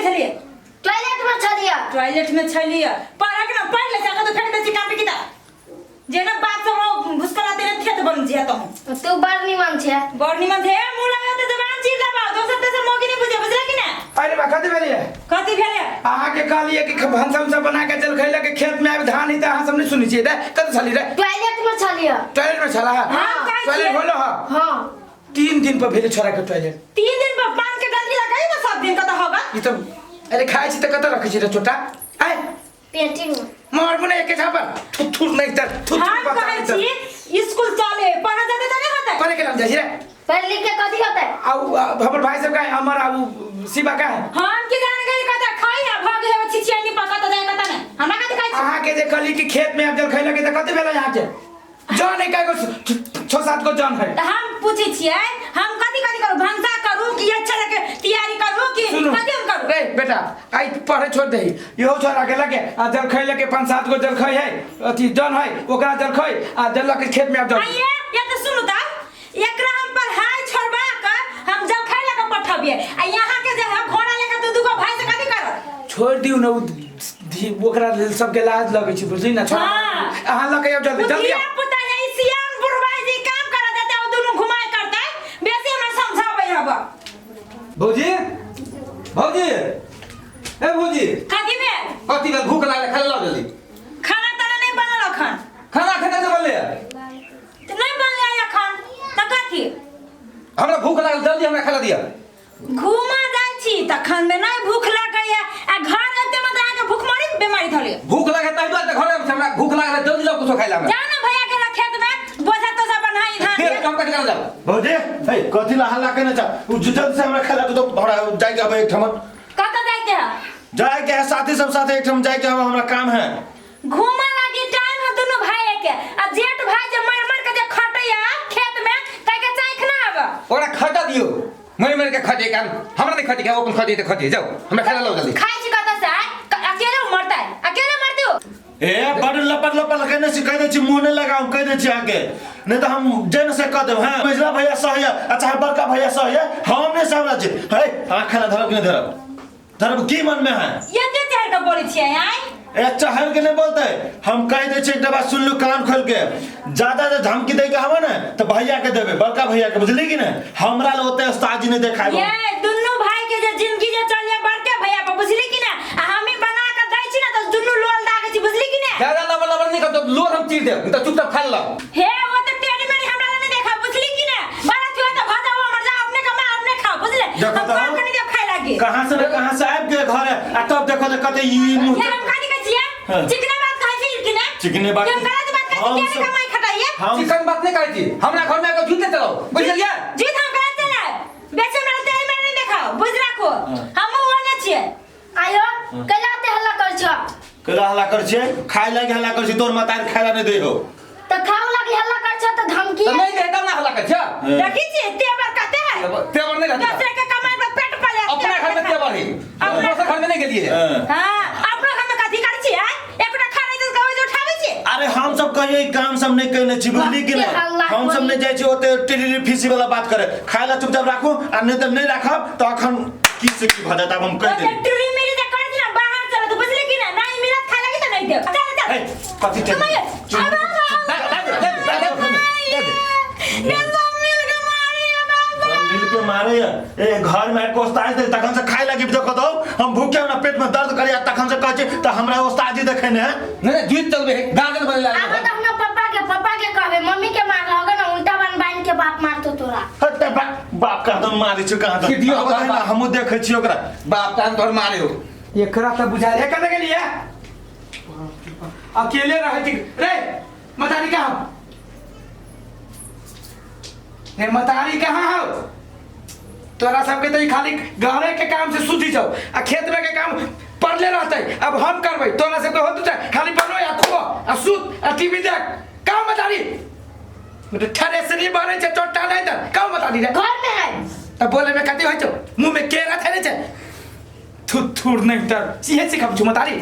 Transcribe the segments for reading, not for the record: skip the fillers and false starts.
छलियै? टॉयलेट में छलियै। टॉयलेट में छलियै। पढ़क ना पढ़ ले जाके तो फेंक दै छी कापी किताब। जेना बाप सब हो भुसकला तेरे खेत बन जिया तो। तू बड़ निमन छे। बड़ निमन छे मुंह लगा ते जबान चीर देबा दोसर तेसर मौकी नहीं बुझे बुझले कि ना? अरे बा कथी भेलियै? कथी भेलै? अहाँके कहलियै कि भनसा उनसा बना के चल खैला के खेत में आबि धान ही त अहाँ सब नहीं सुनै छियै रे। कतऽ छली रे? टॉयलेट में छलियै। टॉयलेट में छला? हाँ, कहै टॉयलेट छियै। होलो हा? हाँ। 3 दिन पर भेलै छोरा के टॉयलेट। 3 दिन पर पान के गंदगी लगाई ना सब दिन कतऽ होगा? ई त अरे खाइ छी त कतऽ रखै छी रे छोटा? आय पेंटिंग में। मारबो ने एके झापर थुथुर थुर नहीं तर थुथुर हम बच्चा कहै नहीं तर। छी स्कूल चले पढ़ जाते त नहीं होतै। पढ़े के नाम जाइ छी रे? पढ़ लिख के कथी होतै? आउ हमर भाई सब का है अमर आउ शिवा का है? हम की जान गई कतऽ खाई आ भाग हे छिछिया नहीं पका त जाय कतऽ नहीं। हमरा कथी खाई छी? अहाँ के जे कहली कि खेत में आब जल खैला के त कथी भेलै अहाँ के? जन है कएगो 6-7 गो जन है। त हम पूछै छियै हम कथी कथी करू? भनसा करू कि अच्छा लगे तैयारी करू कि सुनू। कथी हम करू? रे बेटा आई पढ़े छोड़ दही इहो छोड़ा के लगे आ जल खै लगे 5-7 गो जल खै है अथी जन है ओकरा जल खै आ जल लके खेत में आब जल। आइए या त सुनू त एकरा हम पढ़ाई छोड़बा के हम जल खै लके पठबियै आ यहाँ के जे है घोड़ा लेके दू दू गो भाई से कथी करत? छोड़ दियौ न ओकरा लेल सबके लाज लगै छै बुझली ना? छोड़ा हाँ। अहाँ लके आउ जल्दी जल्दी धिया आउ। पुता है सियान बुढ़वाई जी काम करा देते ओ दुनू घुमाए करते बेसी हमरा समझाबै हब। भौजी भौजी ए भौजी। कथी भेल? कथी भेल? भूख लागल खाना लाओ जल्दी। खाना ताना नहीं बनल अखन। खाना खाना से बनले? त नहीं बनले अखन त कथी? हमरा भूख लागल जल्दी हमरा खाना दिया। घुमा जाइ छी तखन में नहीं भूख लागैया आ घर एते में अहाँके भूख मरी बीमारी धरे। भूख लागे तहि दुआरे त घर आबै छी, हमरा भूख लागल जल्दी जाओ कुछो खाइ ला हमरा। जा ना भैया के खेत में बोझा तोझा बन्हाई धान फिर के। काम कथी करल जाओ? भौजी हे कथी ला हल्ला केने छ? उ जल्दी से हमरा खाइ ला दो हमरा जाय के अब एक ठमन। कतऽ जाय के है? जाय के है साथी सब साथे एक ठम जाय के है हमरा काम है। घूमा लागी टाइम है दुनू भाई के आ जेठ भाई जे मर मर के जे खटैया खेत में ताई के चाख ना आब। ओकरा खटा दियो मर मर के खटे काम हमरा नहीं खटे के अपन खटे त खटे जाओ हमरा खाना लाओ जल्दी। खाइ छी कतऽ से आय? अकेले मरतै अकेले मरतै ओ। ए बड़ लपट लपट केने छी कह दै छी मुंह नै लगाऊ कह दै छी अहाँ के नहीं त हम जेन से कह देब। हां मझला भैया सहया अच्छा बड़का भैया सहया हम नै सहला छी। हे अहाँ खाना धरब कि नै धरब? धरब की मन में है? एते चढ़ के बोलै छियै आय? ए चढ़ के नहीं बोलते हम कह दे छी एकटा बात सुन लू कान खोल के ज्यादा जे धमकी दे के हवा ने तो भैया के देबे बड़का भैया के बुझली कि ने हमरा ले ओते उस्ताद जी नहीं देखाबो। ये दुनू भाई के जे जिंदगी जे चलिए बड़के भैया पर बुझली कि ने आ हमी बना के दै छी ना तो दुनू लोल दागे छी बुझली कि ने? ज्यादा लबर लबर नहीं कर तो लोर हम चीर देब तो चुपचाप खा लो। हे वो तो टेढ़ी मेढ़ी हमरा ले नहीं देखा बुझली कि ने? बड़ा छुआ तो भाजा वो मर जा अपने कमा अपने खाओ बुझले? देखो हम तो काम करने देब खाए लागी। कहां से कहां से आबि के घर है आ तब देखो तो कते ई मुंह ये हम काटी कहै छियै? हाँ। चिकने बात कहै छी कि ने? चिकने बात हम गलत बात कहै छी, हम केने सब- कमाई खटाइए? हम चिकन बात नहीं कहै छी हमरा घर में आके झूठ चलाओ बुझलियै? जीत हम गलत चलाए बेसी हमरा तेल में नहीं देखाओ बुझ राखो हम ओने छियै। आयो कैला ते हल्ला कर छ? कैला हल्ला कर छियै? खाय लागी हल्ला कर छी तोर मतार खाय ला नहीं दे हो। त खाओ लागी हल्ला कर छ त धमकी त नहीं दे तब ना हल्ला कर छ। देखी छी तेवर कते है? तेवर नहीं रहता। दूसरे के कमाई पर पेट पाले अपना घर में तेवर है अपना दोसर घर में नहीं गेलिए। हां अपना घर में कथी करै छी हैं? एकटा खा रही त कहबै जे उठाबै छी। अरे हम सब कहियो ई काम सब नहीं कइने छी बुझली कि नहीं? हल्ला हम सब नहीं जाइ छी ओते टिरी फीसी वाला बात करे खाय ला चुपचाप राखू आ नहीं त नहीं राखब त अखन की से की भ जात अब हम कह ओते देली। टुरी मेरी जे कर छी ना बाहर चल त बुझली कि ना नहीं मिलत खाय लागी त नहीं देब। चल चल। ए कथी टेढ़ी? कमाई अब ये सब मिल के मारी है बाबा। सब मिल के मारे है। ए घर में को उस्ताद दे तखन से खाय लागी देखो तो हम भूखे ना पेट में दर्द करे तखन से कहै छी त हमरा उस्ताद जी देखे ने। नहीं नहीं जीत चलबे है गाजर बने आबो लागल। त हमरा पापा के कहबे मम्मी के मार होगा ना उल्टा बन बांध के बाप मारतो तोरा। हट बाप कहाँ दन मारे छी कहाँ दन। कि दियो आबो ओकरा तऽ ना, बाप। हमहूँ देखै छी ओकरा। बाप कहाँ तोहर मारे हो। एकरा त बुझा ए कतऽ गेलियै? अकेले रहै छी रे मतारी कहाँ हो? रे मतारी कहाँ हो? तोरा सबके तो ई खाली घरे के काम से सूझी जाओ आ खेत में के काम पड़ले रहते अब हम करबै तोरा सबके होत छै खाली बनो या खुबो आ सूत आ टीवी देख। कहाँ मतारी? थ्रेसरी बनै छै चोटा नहि त कहाँ मतारी रे? घर में है। त बोले में कथी होइ छौ? मुंह में केरा थेने छै थुथुर नहीं तर सीहे सिखब छु मतारी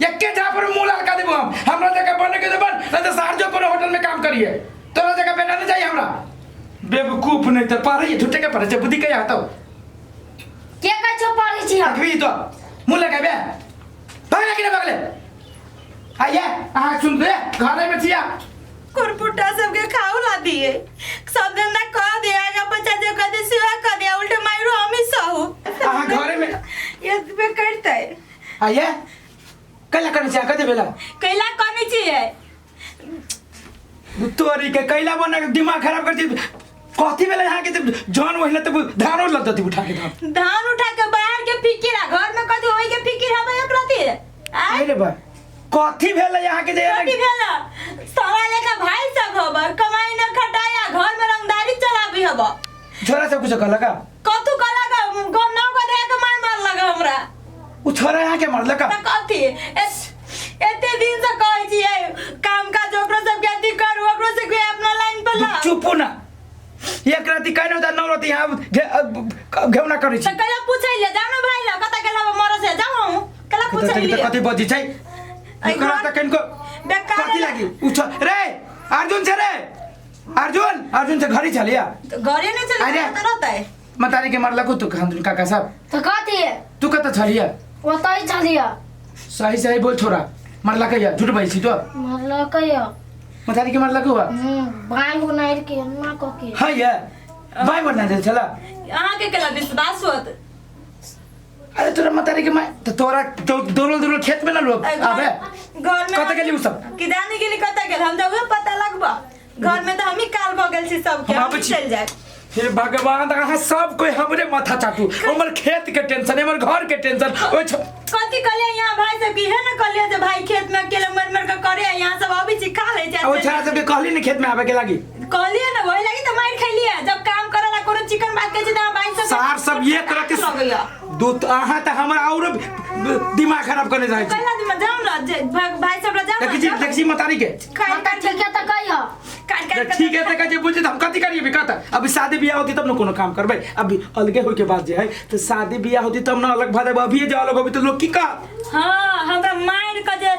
एके जा पर मुंह लाल का देबो हम हमरा जगह बने के बन नहीं तो सारजो कोनो होटल में काम करिए तोरा जगह बेटा नहीं चाहिए हमरा बेवकूफ नहीं तर पढ़े झूठे के पढ़े छै बुद्धि के हतो के कहै छौ पढ़ै छी हम? देखबी तो मुँह लगाबे भगले कि नहीं भगले आइए अहाँ सुन दे घरे में छिया कुरपुटा सबके खाऊ ला दिए सब धंधा कर दिया आगा बच्चा जो कर दे सेवा कर दिया उल्टे मायरो हम ही सहू अहाँ घरे में ये पे करते आइए कैला करने छिया कते बेला कैला कमी छिए तोरी के कैला बना के दिमाग खराब कर दी कथी बेला यहाँ के जन वहिला त धानो लग उठा के धान धान उठा के बाहर के फिकिर आ घर में कथी होई के फिकिर हवे एक रति आय अरे बा कथी भेल यहाँ के जे कथी भेल साला लेखा भाई सब हब कमाई न खटाया घर में रंगदारी चलाबी हब छोरा सब कुछ कहलक कथू कहलक गो नौ गो दे के मार मार लगा हमरा उ छोरा यहाँ के मारलक त कथी एते दिन से कहै छियै काम काज ओकरो सबके अथी करू ओकरो सबके अपना लाइन पर लाओ चुप ना एक राति कहने होता नौ राति यहाँ घेउना करै त छी कैला पूछै ले जाऊ न भाइ ल कता गेल हब मरो से जाऊ हम कैला पूछै ले कथी बजी छै एकरा त कनको बेकार कथी लागी उ रे अर्जुन छ रे अर्जुन अर्जुन से घरे चलिया घरे नै चल अरे। त रहतै मतारी के मारलक तू खान काका साहब तो कथी तू कत छलिया ओतै छलिया सही सही बोल छोरा मारलक या झूठ बजै छी तो मारलकै यऽ मतारी के मारलक हुआ बाँहि उनारि के एना कऽ के हाँ ये बाई बना दे छला अहाँके केला विश्वास होत अरे तोरा मतारी के माय तो तोरा दौड़ल दौड़ल खेत में ना लोग घर आबे घर में कत गेली उ सब कि जाने गेली कत गेल हम जब पता लगबा घर में तो हम ही काल भऽ गेल छी सबके हम हम आबै छी। चलि जायब हे भगवान अहाँ सब कोई हमरे माथा चाटू हमर खेत के टेंशन हमर घर के टेंशन ओइ कथी कहलियै यहाँ भाई सब इहे ने कहलियै जे भाई खेत में अकेले मर मर के करे यहाँ सब अबै छी खा लै छै ओ छोरा सबके कहली ने खेत में आबे के लागी कहलियै ने वही लागी तऽ मारि खैलियै जब काम करे ला कोनो चिकन बात कहै छी तऽ भाई सब सार सब एक रति लगैया दू अहाँ तऽ हमर और दिमाग खराब करने जाइ छी कहला दिन जाउ ने जे भाई सब ला जाउ देखी छी देखी छी मतारी के काट तऽ काट ठीक है तऽ कहियो काट काट ठीक है तऽ कहै छै बुझी तऽ हम कथी करिए भी कत अभी शादी बियाह होती तब न कोनो काम करबै अभी अलगे होय के बाद जे है तऽ शादी बियाह होती तब न अलग भऽ जेबै अभिये जे अलग होबी तऽ लोग की कहत हाँ हमरा मारि के जे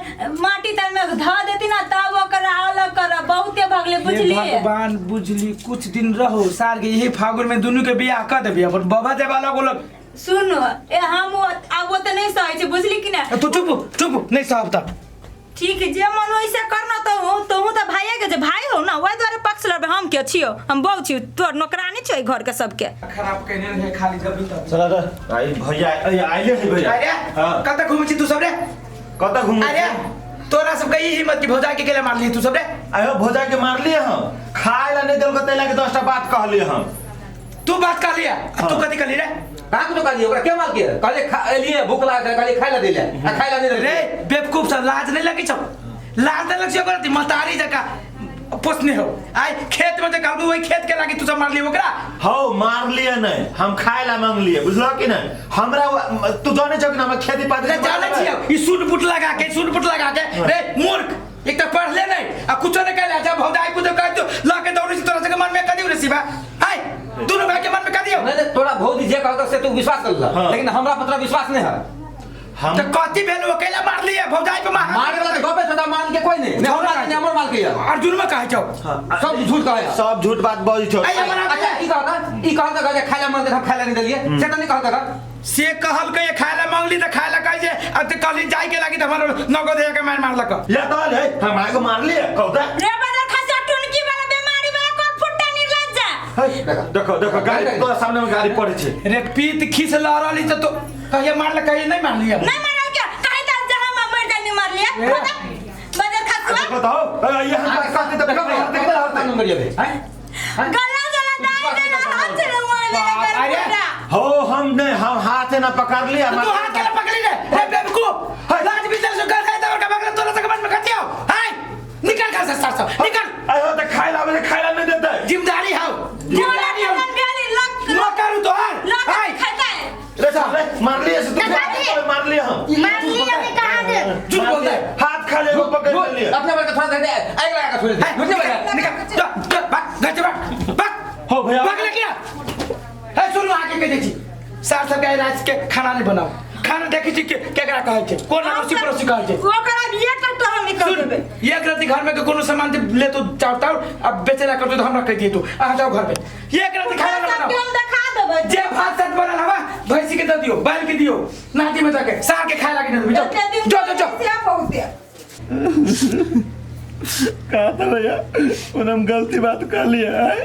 माटी तर में धऽ देती ना तब ओकर अलग करब बहुते भगले हे बुझलिए भगवान बुझली कुछ दिन रहो सार के यही फागुन में दुनू के बियाह कर देबी अपन बाबा देवा अलग अलग सुन ए हम आब ओते नहीं सहै छै बुझली कि ना तू चुप चुप नहीं साहब तक ठीक है जे मन वैसे करना तो हो तो हूँ तो भाइये के जे भाई हो ना वही द्वारे पक्ष लड़बे हम के छियो हम बहु छियो तोर नौकरानी छियो घर के सबके खराब कहने रहे खाली जब भी तब चल रे आई भैया अरे आइले है भैया अरे हां कत घूमै छी तू सब रे कत घूमै अरे तोरा सबके ई हिम्मत की भौजा के केला मारली तू सब रे आयो भौजा के मारलिए हम खाए ला नहीं देलको तैला के 10टा बात कहलिए हम तू बात कर लिया आ तू कथी कहली रे कहाँ कुछो कहलिए ओकरा के माल के कहलिए खा एलिए भूख लागल छलै, कहलिए खाइ ला देले आ खाइ ला नहीं रे देले बेवकूफ सब लाज नहीं लगी छौ लाज नहीं लगी छौ ओकरा मतारी जका पोसने हो आइ खेत में जे कहलको वही खेत के लागी तू सब मारली ओकरा हौ मारलिए नहीं हम खाए ला मांगलिए बुझलो कि नहीं हमरा तू जाने छौ कि ना हमरा खेती पाती रे जाने छियै ई सूट बूट लगा के सूट बूट लगा के रे मूर्ख एक त पढ़ले नहीं आ कुछो नहीं कहले जब भौजाई कुछो कह दो ला के दौड़ी तोरा सबके मन में कदी रे शिवा आइ दुनू भाई के मन में कदी हो नहीं नहीं तोरा भौजी जे कहलको से तू विश्वास कर ला हाँ। लेकिन हमरा पर तोरा विश्वास नहीं है हम त कथी भेल ओ कैला मारली है भौजाई पे मार मारे वाला तो गपे छोटा माल के कोई नहीं नहीं हमरा नहीं हमर माल के है अर्जुन में कहै छौ सब झूठ कहे है। सब झूठ बात बजै छौ आइ हमरा अच्छा ई कहता ई कहता जे खाइ ला मन हम खाइ ला नहीं देलिए से त नहीं कहता का से कहलकै खाय ला मांगली त खाय ला कहै छै आ त कहली जाय के लागी त हमर नगद के मार मारलक या तहल है हमरा को मारलिए कहता रे बाजार खसा टुनकी वाला बीमारी वाला कोन फुट्टा निर्लज्जा है, देखो देखो गाड़ी तोरा सामने में गाड़ी पड़े छै रे पीत खीस लड़ली त तो कहिए मारल कहिए नहीं मारलिए नहीं मारल क्या काहे त जहां हम मर जानी मार लिया ए। बाजार खसुआ देखो तो हौ, ये हम कहते तो देखो देखो नंबर ये हैं गला गला दाई देना हाथ से मार लेना कर अरे। फुट्टा हो हम नहीं हम हाथ ना पकड़ लिया तू हाथ के पकड़ी रे रे बेवकूफ लाज भी तेरे से कर है तोर का बगल तोरा से मन में कथियो हाय निकल घर से सर सब निकल आयो तो खाए ला खाए ला नहीं देते जिम्मेदारी हौ झोला जिम्मेदारी हौ ठगन गाली लक न करू तोहार लक हाय खाता है रे साले मार लिए से तू मार मार लिए हम मार लिया अभी कहाँ दे झूठ बोलता है हाथ खा ले वो पकड़ लिए अपने बड़का थोड़ा दे दे आग लगा के छोड़ दे हाय, बुझले भैया निकल जा जा भाग घर से भाग भाग हो भैया। भाग ले क्या है सुन आके कह दै छी सार सब के रात के खाना नहीं बनाओ खाना देखै छी के केकरा कहै छै कोन अड़ोसी पड़ोसी कहै छै वो करा ये कट्टा हम निकल सुन देबे एक राति घर में के कोनो सामान दे ले तो चाव ताव अब बेचे ला करतो तो हमरा कह दिए तू आ जाओ घर में एक राति खाना ना सबके बनाओ हम देखा देबो देबै। जे भात सात बनल हवा भैंसी के दे दियो, बैल के दियो, नाती में जाके सार के खाए लागी न देबै। एते दिन जो जो जो जो से बहुते। कहा था भैया उन्हें हम गलती बात कर लिया है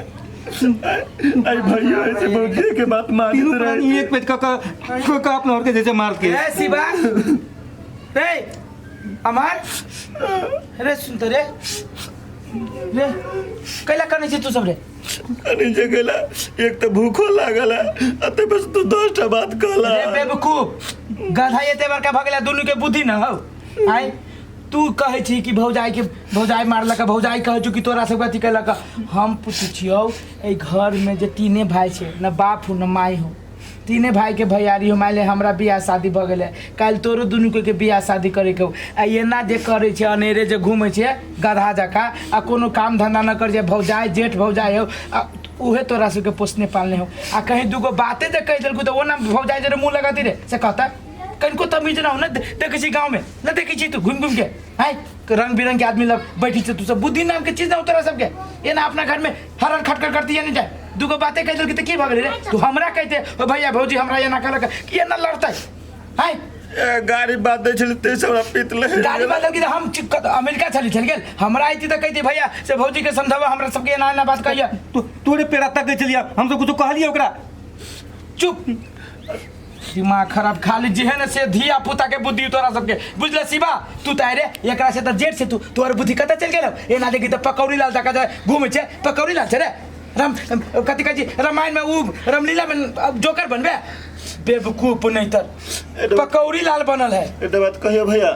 आई भैया ऐसे भौजी के बात मान तीनों रहे प्राणी एक पेट का का का अपना और के जैसे मार के ए शिवा, रे अमर, रे सुन त रे, रे कैला करने छी तू सब रे? अरे जगला एक तो भूखो लागल है अते बस तू 10 टा बात कहला। रे बेवकूफ गधा, एते बड़का भऽ गेला, दुनू के बुद्धि न हौ। आय तू कहै छी कि भौजाई के भौजाई मारलक, भौजाई कहै छौ कि तोरा सबके अथी केलक। हम पूछै छियौ, एहि घरमे जे तीने भाई छै, न बाप हो न माय हो, तीने भाई के भैयारी हो, मानि ले हमरा बियाह शादी भऽ गेलै, काल्हि तोरो दुनू के बियाह शादी करैके हौ, आ एना जे करै छै, अनेरे जे घूमै छै गधा जकाँ आ कोनो काम धंधा न करै छै, भौजाई जेठ भौजाई हौ आ उहे तोरा सबके पोसने पालने हौ, आ कहीं दूगो बाते जे कहि देलकौ तऽ ओना भौजाई जरे मुँह लगती रे से कहता कनिको तमीज ना हो। न देखै छी गाँवमे, न देखै छी तू घुमि घुमि के आँय रंग बिरंग के आदमी लग बैठी छै, तू सब बुद्धि नाम के चीज ना हो तोरा सबके। एना अपना घर में हरन खटखट करती है नहीं जाए, दूगो बातें कहि देलकै तऽ की भऽ गेलै रे? तू हमरा कहिते ओ भैया भौजी हमरा एना कहलक कि एना लड़तै आँय? ए, गाड़ी बात दै छलै तै से हमरा पीत ले। गाड़ी बात कि हम अमेरिका चली चल गेल, हमरा अयती तऽ कहिते भैया से भौजी के समझाबऽ, हमरा सबके एना एना बात कहिया। तो तोरे पेड़ा तक गई चलिया, हम सब कुछ कहलिए ओकरा। चुप, दिमाग खराब, खाली जे है ना से धिया पुता के बुद्धि तोरा सबके, बुझले शिवा? तू तऽ रे एकरा से तऽ जेठ से तू, तोहर बुद्धि कतऽ चलि गेलौ? एना देखी तऽ पकौड़ी लाल जकाँ जे घूमै छै, पकौड़ी लाल छै रे, राम कथी कहै छी रामायण में, उ रामलीला में जोकर बनबे बेवकूफ, नहीं तर पकौड़ी लाल बनल है। एकटा बात कहियो भैया,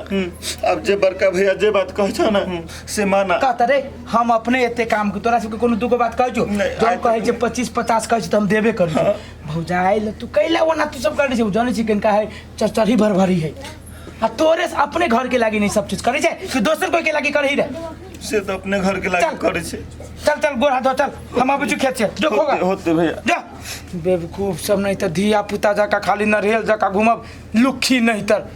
अब जे बड़का भैया जे बात कहै छौ ना से माना। कहता रे हम अपने एते काम के तोरा सबके कोनो दूगो बात कहै छौ? नहि, जब आइ कहै छै 25 50 कहै छै तऽ हम देबे करै छी। भौजाइ ले तू कैला ओना तू सब करै छै? जानै छी कनिका है चरचरी भरभरी है, आ तोरे से अपने घर के लागी नहीं सब चीज करै छै कि दोसर कोई के लागी करही रे? से तऽ अपने घर के लागी चल। करै छै। चल चल, गोर हाथ धो, चल, हम अबै छी खेत से, जो खोगा। होते होते भैया। जा बेवकूफ सब, नहीं तऽ धिया पुता जकाँ खाली नरियल जकाँ घूमब, लुक्खी नहीं तर।